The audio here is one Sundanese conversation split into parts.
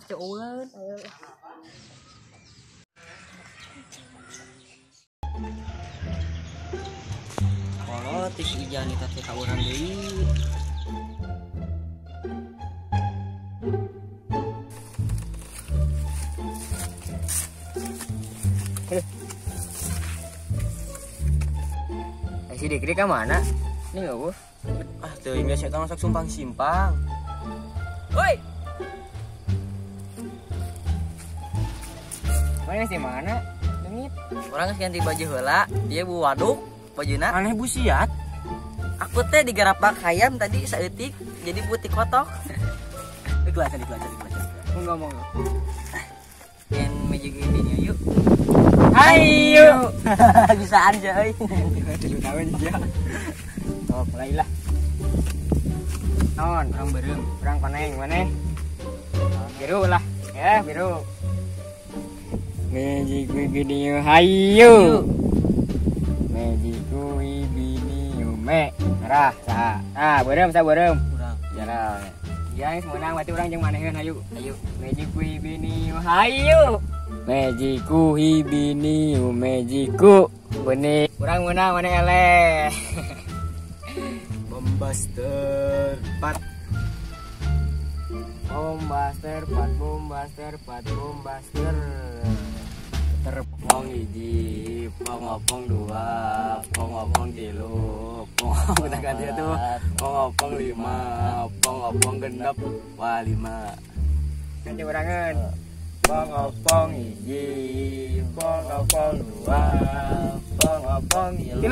Ceueun. Kalau tis ijan eta teh ka urang deui. Si Dikri ka mana? Ini enggak, Bu? Ah, teuing geus eta masak sumpang-simpang. Woi. Mana sih mana? Leungit. Urang geus ganti baju heula, dia bu waduk bajuna. Aneh busiat. Aku teh digarapak hayam tadi saeutik jadi putih kotok. Ikhlas, ikhlas, ikhlas. Monggo, monggo. Dan magic video yuk. Ayo. Bisaan aja euy. 7 tahun ya. Oh, mulailah. Non, urang beureum, urang koneng maneh. Biru lah. Ya, biru. Magic video hayu. Magic video me. Merah saha? Ah, beureum sa beureum. Urang. Jalan. Ya, geus meunang berarti urang jeung maneheun hayu. Hayu. Magic video hayu. Mejiku hibini mejiku benih kurang menang mana eleh. Bombaster 4. Bombaster 4, bombaster 4, bombaster. Terpong hiji, pong opong 2, pong opong 3, pong kita ganti tuh, pong opong 5, pong opong 6, wah 5. Ganti urangan. Pong opong hiji, pong opong 2, pong opong 3.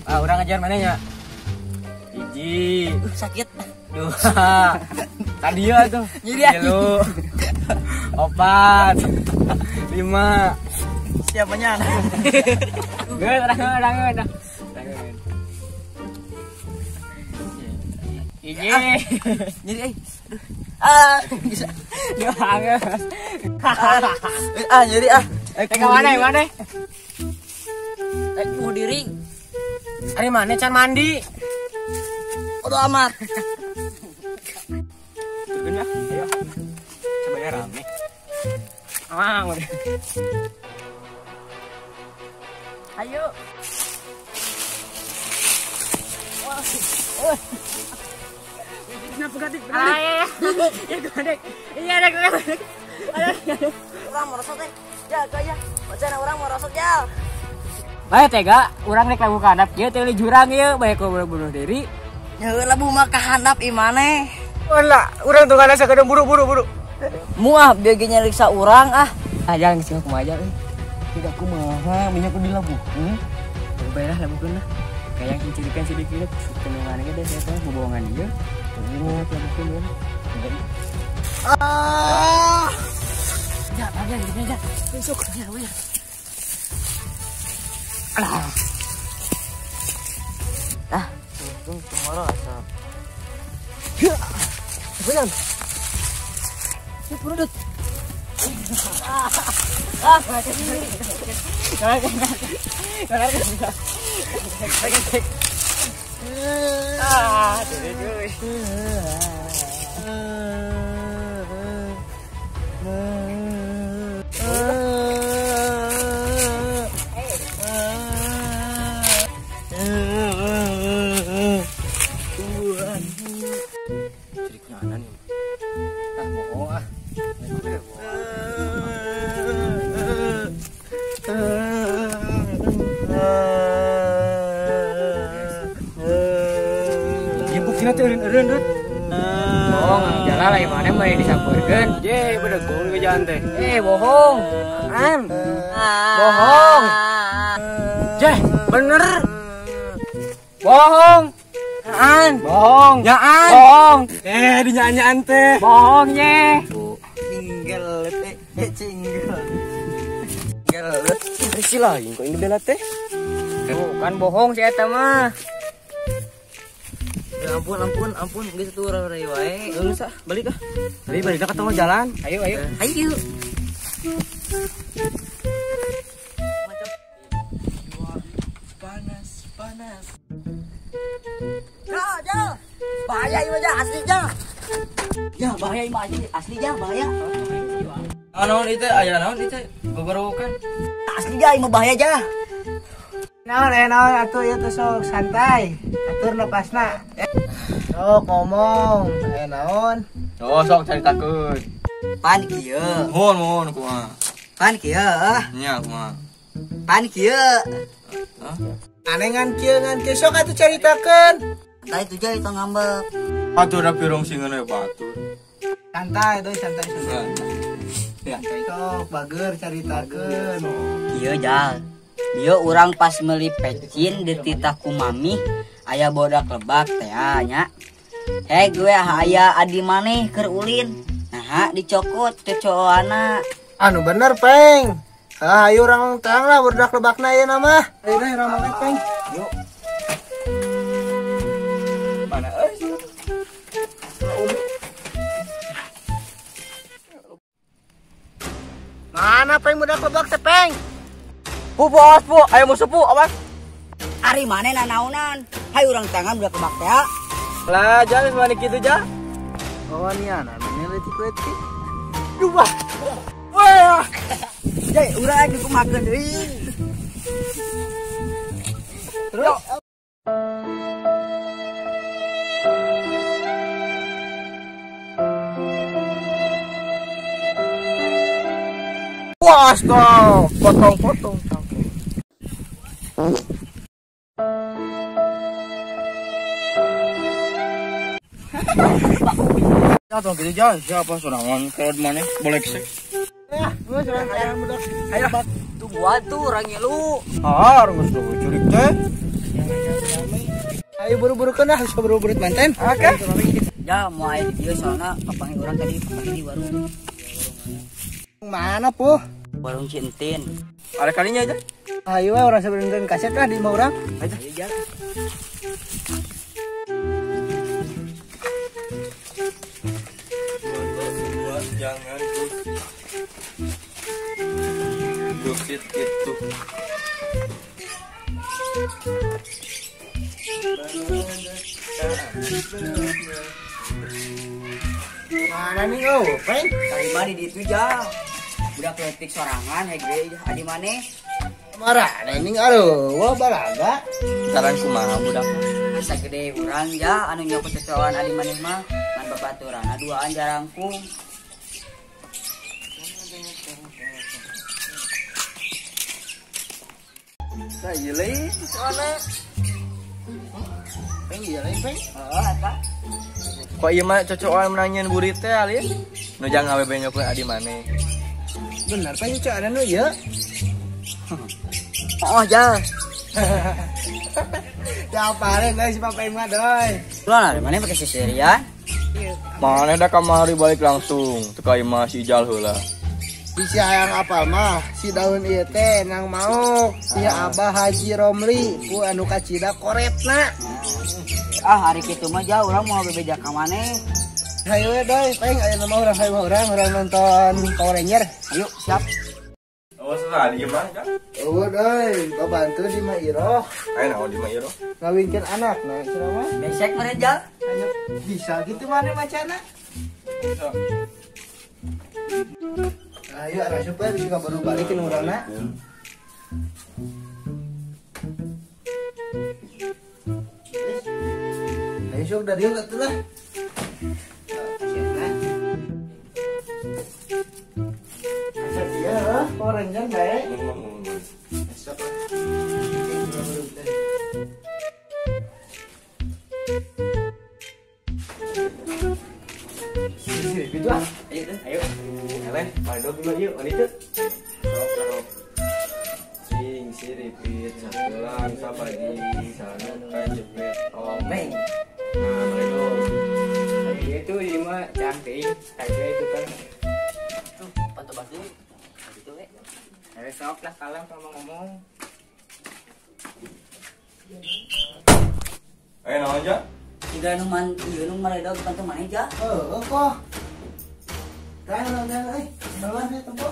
Ah, urang ajar mana nya? Hiji, sakit. 2. Tadi ya tuh. Nyeri 3. 4. 5. Siapanya? Geus, urang. Hiji. Nyeri euy. Ah, bisa. Dua angeus. Ah, nyeri ah. Teh mana mana? Rek bunuh diri. Ari mana can mandi? Bodo amat. Turun ya, ayo. Coba rame. Ah, udah. Ayo. Wah. Oh. Kenapa gatik? Ah, iya. Ya, gadek. Iya, dek, dek. Ayo. Urang merosot teh. Ya, ya. Wacana urang merosot ya. Bae tega, urang rek labuh ka handap kieu teh jurang ieu, bae ku bunuh diri. Heuh labuh mah ka handap ieu maneh. Lah, urang tuh kana sakadeng buru-buru. Muah bieu ge nyariksa urang ah. Ah, jangan geus kumaha aja euy. Tidak kumaha, minyak ku dilabuhkeun. Bae lah labuhkeun lah. Kayak yang cirikan si Diki tenungan ge deh saya teh bobohongan ieu. Tunggu labuhkeun ya. Ah. Ya, ya, ya, ya. Besok ya, ya. Ah. Ah, untung tomorrow asap. Ya. Benar. Ya, perut. Ah. Ah. Ah, bohong, jalan lah mana mah disampeurkeun. Ye, bedegong ke jalan teh. Bohong. An. Bohong. Jeh, bener. Bohong. An. Bohong. Nyaan. Bohong. Dinyaan teh. Bohong ye. Tinggal teh, cinggal. Tinggal. Si lain kok ini bela teh. Bukan bohong si eta mah. Ya ampun, ampun, ampun, geus atuh urang wae. Geus ah, balik ah. Tadi balik ka tengah jalan. Ayo, ayo. Ayo. Panas, panas. Ja, ja. Bahaya ieu mah asli ja. Ya bahaya mah asli ya bahaya. Naon itu aya naon itu gogorokan. Asli ja mah bahaya ja. Naon naon atuh ieu teh sok santai. Atur napasna. Sok ngomong naon. Oh sok caritakeun. Pan kieu. Mohon mohon kumaha. Pan kieu. Nya kumaha. Pan kieu. Hah? Aneh ngan kieu sok atuh caritakeun. Tah itu ja itu ngambek. Atuh da pirong singeun we batur. Santai doi santai santai. Ya. Sok bager caritakeun. Kieu jal. Dieu urang pas meuli pecin di titah ku mami aya bodak lebak teh nya. Heh gue aya adi maneh keur ulin. Nah dicokot cocoana. Anu bener peng. Ah, ayo orang terang lah berdak lebakna ieu nama. Ayo dah urang make peng. Yuk. Mana euy? Mana peng budak lebak teh peng? Pu awas pu, ayo musuh pu, awas. Ari maneh nanaonan? Hayu urang tangan budak lebak teh. Lah, jangan mana kitu ja. Oh, niana maneh leutik-leutik. Dua. Wah. Jai, urang dikumakeun deui. Terus wah, stop. Potong-potong. Ya, tong gitu jauh. Siapa sorangan kalau di mana? Boleh sih. Ya, gua sorangan budak. Ayo, tungguan tuh orang ngilu. Ah, orang geus curik teh. Ayo buru-buru keun ah, bisa buru-buru manten. Oke. Ya, mau aya di dieu soalna papangi urang tadi papangi di warung. Mana puh? Warung Cintin. Ada kalinya aja. Ayo we urang sabenerna kaset lah di imah urang. Ayo ja. Jangan gosip itu. Mana nih oh, peng? Tadi mah di ditu ja. Budak leutik sorangan hege adi maneh. Marah nih aduh, wah balaga. Saran kumaha budak? Asa gede urang ja anu nyokot cocoan adi maneh mah ngan babaturanna duaan jarangkung. Nah, ieu lain soalna. Peng ieu lain peng. Heeh eta. Kok ieu mah cocokan menanyeun burit teh alin? Nu jangan awewe nyokeun adi maneh. Bener peng cocokan nu ieu. Oh ja. Ya paling guys si Papa mah doi. Lah maneh make sisirian? Maneh da kamari balik langsung teu ka imah si Ijal heula. Bisa yang apal mah si daun ieu teh nang maok si Abah Haji Romli ku anu kacida koretna. Ah hari kitu mah jauh urang mau bebeja ka maneh. Hayu we doi, peng aya mah urang hayu urang urang nonton Power Ranger. Ayo siap. Oh, salah di imah ja? Oh doi, babantu di Mah Iroh. Aya naon di Mah Iroh? Ngawinkeun anak nah cenah mah. Besek meureun ja. Ayo bisa gitu maneh macana. Bisa. Ayo arah supaya bisa baru balikin urangna. Ayo sok dari yuk atuh lah. Asal dia Power Ranger bae. Besok. Sini gitu ah. Ayo ayo. Eleh, paling dulu yuk, mandi tuh. Sok, sing siripit sakelang sabaji sanu kajepit omeng. Nah, mari dong. Itu ieu mah cantik, kayak itu kan. Tuh, panto batu. Gitu we. Ayo sok lah kalem kalau ngomong. Ayo naon ja? Tiga nu man ieu nu maredog panto maneh ja. Heuh, kok. Tah, tah, euy. Bawa nih tempo.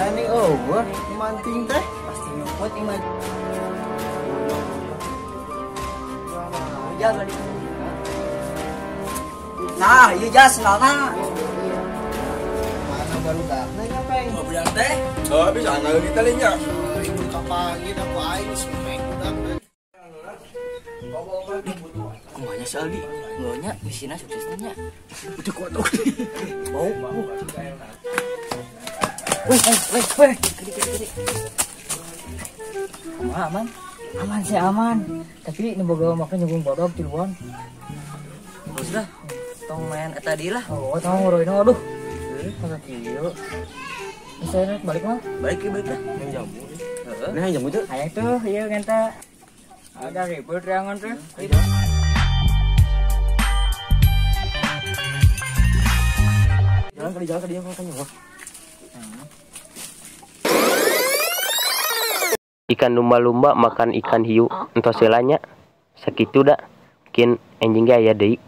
Nih oh, mancing teh pasti nyumput imah. Hujan tadi. Nah, ieu jas sendalna. Mana baru dah nya peng. Oh, budak teh. Oh, bisa anggal di talinya. Ibu kapangin aku aing sumek budak teh. Kumanya si Aldi, nya misina suksesnya nya. Udah kuat oke. Bau. Weh, weh, weh. Gede. Kumaha aman? Aman sih aman. Tapi nu boga make nyunggung bodog tiluan. Terus lah. Tong main eta deui lah. Oh, tong nguruin aduh. Masa kieu. Bisa naik balik mah? Balik ya, balik lah. Yang jamu. Heeh. Nah, jamu tuh. Aya tuh, ieu ngenta. Ada ribut rangan tuh. Jalan kali jalan kan wah. Ikan lumba-lumba makan ikan hiu entos heula nya. Sakitu da. Mungkin enjing ge aya deui.